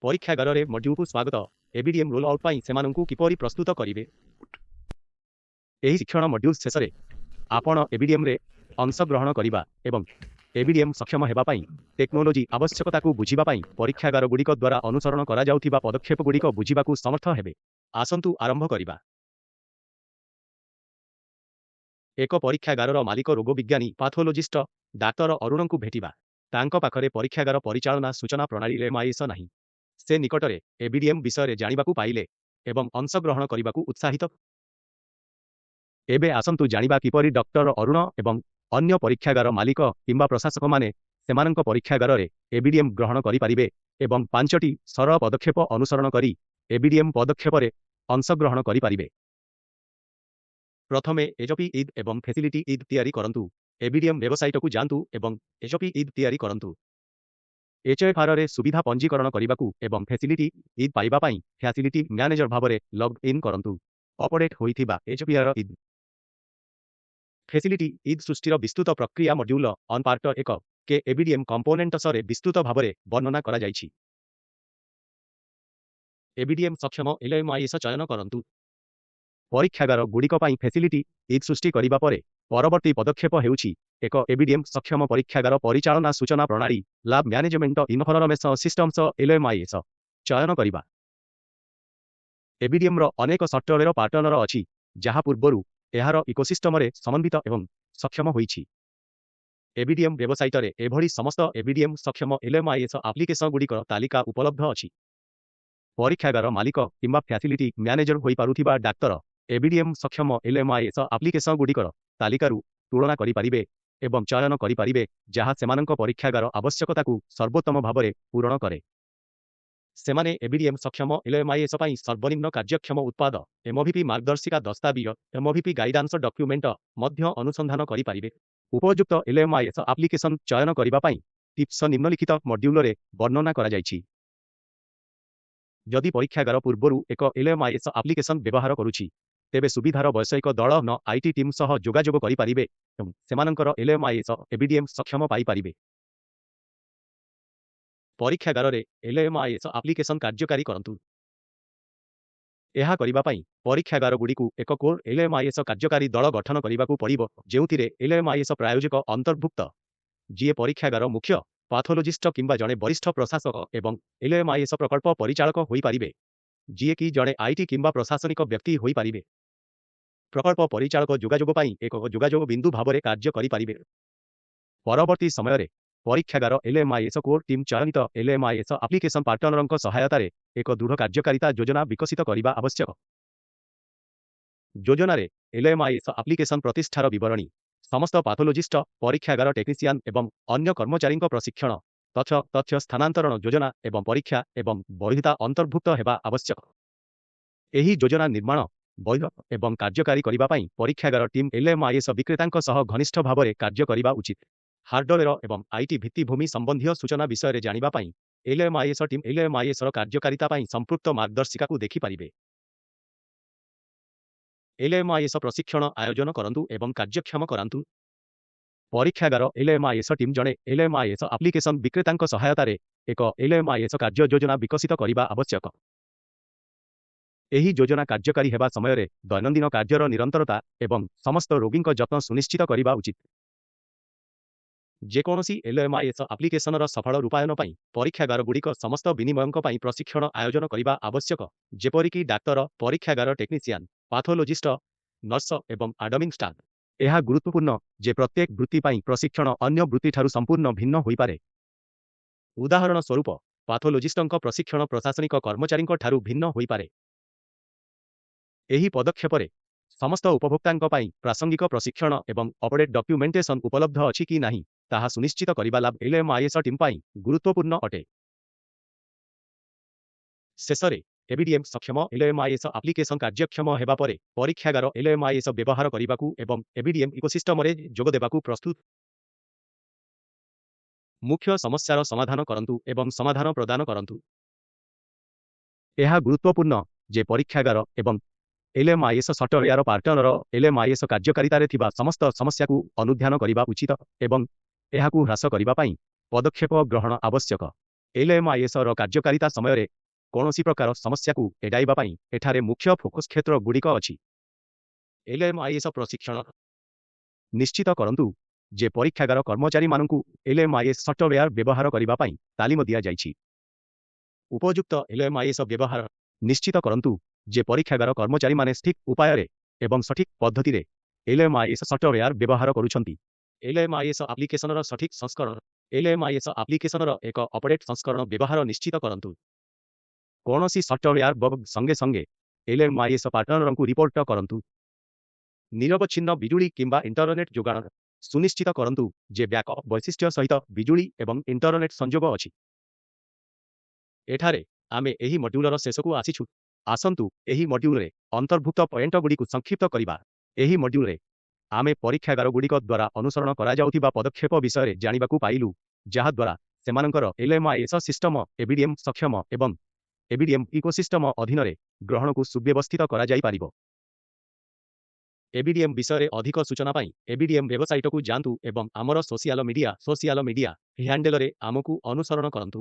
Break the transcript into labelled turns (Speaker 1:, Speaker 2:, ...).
Speaker 1: ପରୀକ୍ଷାଗାରରେ ମଡ୍ୟୁଲକୁ ସ୍ୱାଗତ। ABDM roll out ପାଇଁ ସେମାନଙ୍କୁ କିପରି ପ୍ରସ୍ତୁତ କରିବେ? ଏହି ଶିକ୍ଷଣ ମଡ୍ୟୁଲ ଶେଷରେ ଆପଣ ଏବିଡିଏମ୍ରେ ଅଂଶଗ୍ରହଣ କରିବା ଏବଂ ଏବିଡିଏମ୍ ସକ୍ଷମ ହେବା ପାଇଁ ଟେକ୍ନୋଲୋଜି ଆବଶ୍ୟକତାକୁ ବୁଝିବା ପାଇଁ ପରୀକ୍ଷାଗାରଗୁଡ଼ିକ ଦ୍ୱାରା ଅନୁସରଣ କରାଯାଉଥିବା ପଦକ୍ଷେପଗୁଡ଼ିକ ବୁଝିବାକୁ ସମର୍ଥ ହେବେ। ଆସନ୍ତୁ ଆରମ୍ଭ କରିବା। ଏକ ପରୀକ୍ଷାଗାରର ମାଲିକ ରୋଗବିଜ୍ଞାନୀ ପାଥୋଲୋଜିଷ୍ଟ ଡାକ୍ତର ଅରୁଣଙ୍କୁ ଭେଟିବା। ତାଙ୍କ ପାଖରେ ପରୀକ୍ଷାଗାର ପରିଚାଳନା ସୂଚନା ପ୍ରଣାଳୀ ଏଲ୍ଏମ୍ଆଇଏସ୍ ନାହିଁ। ସେ ନିକଟରେ ଏବିଡିଏମ୍ ବିଷୟରେ ଜାଣିବାକୁ ପାଇଲେ ଏବଂ ଅଂଶଗ୍ରହଣ କରିବାକୁ ଉତ୍ସାହିତ। ଏବେ ଆସନ୍ତୁ ଜାଣିବା କିପରି ଡକ୍ଟର ଅରୁଣ ଏବଂ ଅନ୍ୟ ପରୀକ୍ଷାଗାର ମାଲିକ କିମ୍ବା ପ୍ରଶାସକମାନେ ସେମାନଙ୍କ ପରୀକ୍ଷାଗାରରେ ଏବିଡିଏମ୍ ଗ୍ରହଣ କରିପାରିବେ ଏବଂ ପାଞ୍ଚଟି ସରଳ ପଦକ୍ଷେପ ଅନୁସରଣ କରି ଏବିଡିଏମ୍ ପଦକ୍ଷେପରେ ଅଂଶଗ୍ରହଣ କରିପାରିବେ। ପ୍ରଥମେ ଏଚପି ଇଦ୍ ଏବଂ ଫେସିଲିଟି ଇଦ୍ ତିଆରି କରନ୍ତୁ। ଏବିଡିଏମ୍ ୱେବସାଇଟକୁ ଯାଆନ୍ତୁ ଏବଂ ଏଚପି ଇଦ୍ ତିଆରି କରନ୍ତୁ। ଏଚଏଫଆରରେ ସୁବିଧା ପଞ୍ଜୀକରଣ କରିବାକୁ ଏବଂ ଫେସିଲିଟି ଇଦ୍ ପାଇବା ପାଇଁ ଫ୍ୟାସିଲିଟି ମ୍ୟାନେଜର ଭାବରେ ଲଗ୍ ଇନ୍ କରନ୍ତୁ। ଅପଡେଟ୍ ହୋଇଥିବା ଏଚପିଆର ଇଦ୍। ଫେସିଲିଟି ଇଦ୍ ସୃଷ୍ଟିର ବିସ୍ତୃତ ପ୍ରକ୍ରିୟା ମଡ୍ୟୁଲ ଅନ୍ ପାର୍ଟ 1 କେ ଏବିଡିଏମ୍ କମ୍ପୋନେଣ୍ଟସରେ ବିସ୍ତୃତ ଭାବରେ ବର୍ଣ୍ଣନା କରାଯାଇଛି। ଏବିଡିଏମ୍ ସକ୍ଷମ ଏଲ୍ଏମ୍ଆଇଏସ୍ ଚୟନ କରନ୍ତୁ। ପରୀକ୍ଷାଗାର ଗୁଡ଼ିକ ପାଇଁ ଫେସିଲିଟି ଇଦ୍ ସୃଷ୍ଟି କରିବା ପରେ ପରବର୍ତ୍ତୀ ପଦକ୍ଷେପ ହେଉଛି ଏକ ଏବିଡିଏମ୍ ସକ୍ଷମ ପରୀକ୍ଷାଗାର ପରିଚାଳନା ସୂଚନା ପ୍ରଣାଳୀ, ଲାବ୍ ମ୍ୟାନେଜମେଣ୍ଟ ଇନଫରମେସନ ସିଷ୍ଟମ୍ସ, ଏଲ୍ଏମ୍ଆଇଏସ୍ ଚୟନ କରିବା। ଏବିଡିଏମ୍ର ଅନେକ ସଫ୍ଟୱେର ପାର୍ଟନର ଅଛି ଯାହା ପୂର୍ବରୁ ଏହାର ଇକୋସିଷ୍ଟମରେ ସମନ୍ୱିତ ଏବଂ ସକ୍ଷମ ହୋଇଛି। ଏବିଡିଏମ୍ ୱେବସାଇଟରେ ଏଭଳି ସମସ୍ତ ଏବିଡିଏମ୍ ସକ୍ଷମ ଏଲ୍ଏମ୍ଆଇଏସ୍ ଆପ୍ଲିକେସନଗୁଡ଼ିକର ତାଲିକା ଉପଲବ୍ଧ ଅଛି। ପରୀକ୍ଷାଗାର ମାଲିକ କିମ୍ବା ଫ୍ୟାସିଲିଟି ମ୍ୟାନେଜର ହୋଇପାରୁଥିବା ଡାକ୍ତର ଏବିଡିଏମ୍ ସକ୍ଷମ ଏଲ୍ଏମ୍ଆଇଏସ୍ ଆପ୍ଲିକେସନଗୁଡ଼ିକର ତାଲିକାରୁ ତୁଳନା କରିପାରିବେ ଏବଂ ଚୟନ କରିପାରିବେ ଯାହା ସେମାନଙ୍କ ପରୀକ୍ଷାଗାର ଆବଶ୍ୟକତାକୁ ସର୍ବୋତ୍ତମ ଭାବରେ ପୂରଣ କରେ। ସେମାନେ ଏବିଡିଏମ୍ ସକ୍ଷମ ଏଲ୍ଏମ୍ଆଇଏସ୍ ପାଇଁ ସର୍ବନିମ୍ନ କାର୍ଯ୍ୟକ୍ଷମ ଉତ୍ପାଦ, ଏମ୍ଓଭିପି ମାର୍ଗଦର୍ଶିକା ଦସ୍ତାବିଜ, ଏମ୍ଓଭିପି ଗାଇଡାନ୍ସ ଡକ୍ୟୁମେଣ୍ଟ ମଧ୍ୟ ଅନୁସନ୍ଧାନ କରିପାରିବେ। ଉପଯୁକ୍ତ ଏଲ୍ଏମ୍ଆଇଏସ୍ ଆପ୍ଲିକେସନ ଚୟନ କରିବା ପାଇଁ ଟିପ୍ସ ନିମ୍ନଲିଖିତ ମଡ୍ୟୁଲରେ ବର୍ଣ୍ଣନା କରାଯାଇଛି। ଯଦି ପରୀକ୍ଷାଗାର ପୂର୍ବରୁ ଏକ ଏଲ୍ଏମ୍ଆଇଏସ୍ ଆପ୍ଲିକେସନ ବ୍ୟବହାର କରୁଛି, ତେବେ ସୁବିଧାର ବୈଷୟିକ ଦଳ ନ IT team ସହ ଯୋଗାଯୋଗ କରିପାରିବେ ଏବଂ ସେମାନଙ୍କର ଏଲ୍ଏମ୍ଆଇଏସ୍ ଏବିଡିଏମ୍ ସକ୍ଷମ ପାଇପାରିବେ। ପରୀକ୍ଷାଗାରରେ ଏଲ୍ଏମ୍ଆଇଏସ୍ ଆପ୍ଲିକେସନ କାର୍ଯ୍ୟକାରୀ କରନ୍ତୁ। ଏହା କରିବା ପାଇଁ ପରୀକ୍ଷାଗାରଗୁଡ଼ିକୁ ଏକ କୋର୍ ଏଲ୍ଏମ୍ଆଇଏସ୍ କାର୍ଯ୍ୟକାରୀ ଦଳ ଗଠନ କରିବାକୁ ପଡ଼ିବ, ଯେଉଁଥିରେ ଏଲ୍ଏମ୍ଆଇଏସ୍ ପ୍ରାୟୋଜକ ଅନ୍ତର୍ଭୁକ୍ତ, ଯିଏ ପରୀକ୍ଷାଗାର ମୁଖ୍ୟ ପାଥୋଲୋଜିଷ୍ଟ କିମ୍ବା ଜଣେ ବରିଷ୍ଠ ପ୍ରଶାସକ ଏବଂ ଏଲ୍ଏମ୍ଆଇଏସ୍ ପ୍ରକଳ୍ପ ପରିଚାଳକ ହୋଇପାରିବେ, ଯିଏକି ଜଣେ IT କିମ୍ବା ପ୍ରଶାସନିକ ବ୍ୟକ୍ତି ହୋଇପାରିବେ। ପ୍ରକଳ୍ପ ପରିଚାଳକ ଯୋଗାଯୋଗ ପାଇଁ ଏକ ଯୋଗାଯୋଗ ବିନ୍ଦୁ ଭାବରେ କାର୍ଯ୍ୟ କରିପାରିବେ। ପରବର୍ତ୍ତୀ ସମୟରେ ପରୀକ୍ଷାଗାର ଏଲ୍ଏମ୍ଆଇଏସ୍ କୋର୍ ଟିମ୍ ଚୟନିତ ଏଲ୍ଏମ୍ଆଇଏସ୍ ଆପ୍ଲିକେସନ ପାର୍ଟନରଙ୍କ ସହାୟତାରେ ଏକ ଦୃଢ଼ କାର୍ଯ୍ୟକାରିତା ଯୋଜନା ବିକଶିତ କରିବା ଆବଶ୍ୟକ। ଯୋଜନାରେ ଏଲ୍ଏମ୍ଆଇଏସ୍ ଆପ୍ଲିକେସନ ପ୍ରତିଷ୍ଠାର ବିବରଣୀ, ସମସ୍ତ ପାଥୋଲୋଜିଷ୍ଟ, ପରୀକ୍ଷାଗାର ଟେକ୍ନିସିଆନ ଏବଂ ଅନ୍ୟ କର୍ମଚାରୀଙ୍କ ପ୍ରଶିକ୍ଷଣ, ତଥ୍ୟ ତଥ୍ୟ ସ୍ଥାନାନ୍ତରଣ ଯୋଜନା ଏବଂ ପରୀକ୍ଷା ଏବଂ ବୈଧତା ଅନ୍ତର୍ଭୁକ୍ତ ହେବା ଆବଶ୍ୟକ। ଏହି ଯୋଜନା ନିର୍ମାଣ, ବୈଧ ଏବଂ କାର୍ଯ୍ୟକାରୀ କରିବା ପାଇଁ ପରୀକ୍ଷାଗାର ଟିମ୍ ଏଲ୍ଏମ୍ଆଇଏସ୍ ବିକ୍ରେତାଙ୍କ ସହ ଘନିଷ୍ଠ ଭାବରେ କାର୍ଯ୍ୟ କରିବା ଉଚିତ। ହାର୍ଡୱେର ଏବଂ IT ଭିତ୍ତିଭୂମି ସମ୍ବନ୍ଧୀୟ ସୂଚନା ବିଷୟରେ ଜାଣିବା ପାଇଁ ଏଲ୍ଏମ୍ଆଇଏସ୍ ଟିମ୍ ଏଲ୍ଏମ୍ଆଇଏସ୍ର କାର୍ଯ୍ୟକାରିତା ପାଇଁ ସମ୍ପୃକ୍ତ ମାର୍ଗଦର୍ଶିକାକୁ ଦେଖିପାରିବେ। ଏଲ୍ଏମ୍ଆଇଏସ୍ ପ୍ରଶିକ୍ଷଣ ଆୟୋଜନ କରନ୍ତୁ ଏବଂ କାର୍ଯ୍ୟକ୍ଷମ କରାନ୍ତୁ। ପରୀକ୍ଷାଗାର ଏଲ୍ଏମ୍ଆଇଏସ୍ ଟିମ୍ ଜଣେ ଏଲ୍ଏମ୍ଆଇଏସ୍ ଆପ୍ଲିକେସନ ବିକ୍ରେତାଙ୍କ ସହାୟତାରେ ଏକ ଏଲ୍ଏମ୍ଆଇଏସ୍ କାର୍ଯ୍ୟ ଯୋଜନା ବିକଶିତ କରିବା ଆବଶ୍ୟକ। ଏହି ଯୋଜନା କାର୍ଯ୍ୟକାରୀ ହେବା ସମୟରେ ଦୈନନ୍ଦିନ କାର୍ଯ୍ୟର ନିରନ୍ତରତା ଏବଂ ସମସ୍ତ ରୋଗୀଙ୍କ ଯତ୍ନ ସୁନିଶ୍ଚିତ କରିବା ଉଚିତ। ଯେକୌଣସି ଏଲ୍ଏମ୍ଆଇଏସ୍ ଆପ୍ଲିକେସନର ସଫଳ ରୂପାୟନ ପାଇଁ ପରୀକ୍ଷାଗାରଗୁଡ଼ିକ ସମସ୍ତ ବିନିମୟଙ୍କ ପାଇଁ ପ୍ରଶିକ୍ଷଣ ଆୟୋଜନ କରିବା ଆବଶ୍ୟକ, ଯେପରିକି ଡାକ୍ତର, ପରୀକ୍ଷାଗାର ଟେକ୍ନିସିଆନ, ପାଥୋଲୋଜିଷ୍ଟ, ନର୍ସ ଏବଂ ଆଡମିନ୍ ଷ୍ଟାଫ୍। ଏହା ଗୁରୁତ୍ୱପୂର୍ଣ୍ଣ ଯେ ପ୍ରତ୍ୟେକ ବୃତ୍ତି ପାଇଁ ପ୍ରଶିକ୍ଷଣ ଅନ୍ୟ ବୃତ୍ତିଠାରୁ ସମ୍ପୂର୍ଣ୍ଣ ଭିନ୍ନ ହୋଇପାରେ। ଉଦାହରଣ ସ୍ୱରୂପ, ପାଥୋଲୋଜିଷ୍ଟଙ୍କ ପ୍ରଶିକ୍ଷଣ ପ୍ରଶାସନିକ କର୍ମଚାରୀଙ୍କ ଠାରୁ ଭିନ୍ନ ହୋଇପାରେ। ଏହି ପଦକ୍ଷେପରେ ସମସ୍ତ ଉପଭୋକ୍ତାଙ୍କ ପାଇଁ ପ୍ରାସଙ୍ଗିକ ପ୍ରଶିକ୍ଷଣ ଏବଂ ଅପଡେଟ୍ ଡକ୍ୟୁମେଣ୍ଟେସନ ଉପଲବ୍ଧ ଅଛି କି ନାହିଁ ତାହା ସୁନିଶ୍ଚିତ କରିବା ଲାବ୍ ଏଲ୍ଏମ୍ଆଇଏସ୍ ଟିମ୍ ପାଇଁ ଗୁରୁତ୍ୱପୂର୍ଣ୍ଣ ଅଟେ। ଶେଷରେ, ଏବିଡିଏମ୍ ସକ୍ଷମ ଏଲ୍ଏମ୍ଆଇଏସ୍ ଆପ୍ଲିକେସନ କାର୍ଯ୍ୟକ୍ଷମ ହେବା ପରେ ପରୀକ୍ଷାଗାର ଏଲ୍ଏମ୍ଆଇଏସ୍ ବ୍ୟବହାର କରିବାକୁ ଏବଂ ଏବିଡିଏମ୍ ଇକୋସିଷ୍ଟମରେ ଯୋଗ ଦେବାକୁ ପ୍ରସ୍ତୁତ। ମୁଖ୍ୟ ସମସ୍ୟାର ସମାଧାନ କରନ୍ତୁ ଏବଂ ସମାଧାନ ପ୍ରଦାନ କରନ୍ତୁ। ଏହା ଗୁରୁତ୍ୱପୂର୍ଣ୍ଣ ଯେ ପରୀକ୍ଷାଗାର ଏବଂ ଏଲ୍ଏମ୍ଆଇଏସ୍ ସଫ୍ଟୱେୟାର ପାର୍ଟନର ଏଲ୍ଏମ୍ଆଇଏସ୍ କାର୍ଯ୍ୟକାରିତାରେ ଥିବା ସମସ୍ତ ସମସ୍ୟାକୁ ଅନୁଧ୍ୟାନ କରିବା ଉଚିତ ଏବଂ ଏହାକୁ ହ୍ରାସ କରିବା ପାଇଁ ପଦକ୍ଷେପ ଗ୍ରହଣ ଆବଶ୍ୟକ। ଏଲଏମଆଇଏସ ର କାର୍ଯ୍ୟକାରିତା ସମୟରେ କୌଣସି ପ୍ରକାର ସମସ୍ୟାକୁ ଏଡ଼ାଇବା ପାଇଁ ଏଠାରେ ମୁଖ୍ୟ ଫୋକସ୍ କ୍ଷେତ୍ର ଗୁଡ଼ିକ ଅଛି। ଏଲଏମଆଇଏସ ପ୍ରଶିକ୍ଷଣ। ନିଶ୍ଚିତ କରନ୍ତୁ ଯେ ପରୀକ୍ଷାଗାର କର୍ମଚାରୀମାନଙ୍କୁ ଏଲଏମଆଇଏସ ସଫ୍ଟୱେୟାର ବ୍ୟବହାର କରିବା ପାଇଁ ତାଲିମ ଦିଆଯାଇଛି। ଉପଯୁକ୍ତ ଏଲଏମଆଇଏସ ବ୍ୟବହାର। ନିଶ୍ଚିତ କରନ୍ତୁ ଯେ ପରୀକ୍ଷାଗାର କର୍ମଚାରୀମାନେ ସଠିକ୍ ଉପାୟରେ ଏବଂ ସଠିକ୍ ପଦ୍ଧତିରେ ଏଲଏମଆଇଏସ ସଫ୍ଟୱେୟାର ବ୍ୟବହାର କରୁଛନ୍ତି। ଏଲଏମଆଇଏସ ଆପ୍ଲିକେସନର ସଠିକ୍ ସଂସ୍କରଣ। ଏଲଏମଆଇଏସ ଆପ୍ଲିକେସନର ଏକ ଅପଡେଟ୍ ସଂସ୍କରଣ ବ୍ୟବହାର ନିଶ୍ଚିତ କରନ୍ତୁ। କୌଣସି ସଫ୍ଟୱେୟାର ବଗ ସଙ୍ଗେ ସଙ୍ଗେ ଏଲଏମଆଇଏସ ପାର୍ଟନରଙ୍କୁ ରିପୋର୍ଟ କରନ୍ତୁ। ନିରବଚ୍ଛିନ୍ନ ବିଜୁଳି କିମ୍ବା ଇଣ୍ଟରନେଟ୍ ଯୋଗାଣ। ସୁନିଶ୍ଚିତ କରନ୍ତୁ ଯେ ବ୍ୟାକଅପ୍ ବୈଶିଷ୍ଟ୍ୟ ସହିତ ବିଜୁଳି ଏବଂ ଇଣ୍ଟରନେଟ୍ ସଂଯୋଗ ଅଛି। ଏଠାରେ ଆମେ ଏହି ମଡ୍ୟୁଲର ଶେଷକୁ ଆସିଛୁ। ଆସନ୍ତୁ ଏହି ମଡ୍ୟୁଲରେ ଅନ୍ତର୍ଭୁକ୍ତ ପଏଣ୍ଟଗୁଡ଼ିକୁ ସଂକ୍ଷିପ୍ତ କରିବା। ଏହି ମଡ୍ୟୁଲରେ ଆମେ ପରୀକ୍ଷାଗାରଗୁଡ଼ିକ ଦ୍ୱାରା ଅନୁସରଣ କରାଯାଉଥିବା ପଦକ୍ଷେପ ବିଷୟରେ ଜାଣିବାକୁ ପାଇଲୁ, ଯାହାଦ୍ୱାରା ସେମାନଙ୍କର ଏଲଏମଆଇଏସ ସିଷ୍ଟମ ଏବିଡିଏମ୍ ସକ୍ଷମ ଏବଂ ଏବିଡିଏମ୍ ଇକୋସିଷ୍ଟମ ଅଧୀନରେ ଗ୍ରହଣକୁ ସୁବ୍ୟବସ୍ଥିତ କରାଯାଇପାରିବ। ଏବିଡିଏମ୍ ବିଷୟରେ ଅଧିକ ସୂଚନା ପାଇଁ ଏବିଡିଏମ୍ ୱେବସାଇଟକୁ ଯାଆନ୍ତୁ ଏବଂ ଆମର ସୋସିଆଲ ମିଡିଆ ହ୍ୟାଣ୍ଡେଲରେ ଆମକୁ ଅନୁସରଣ କରନ୍ତୁ।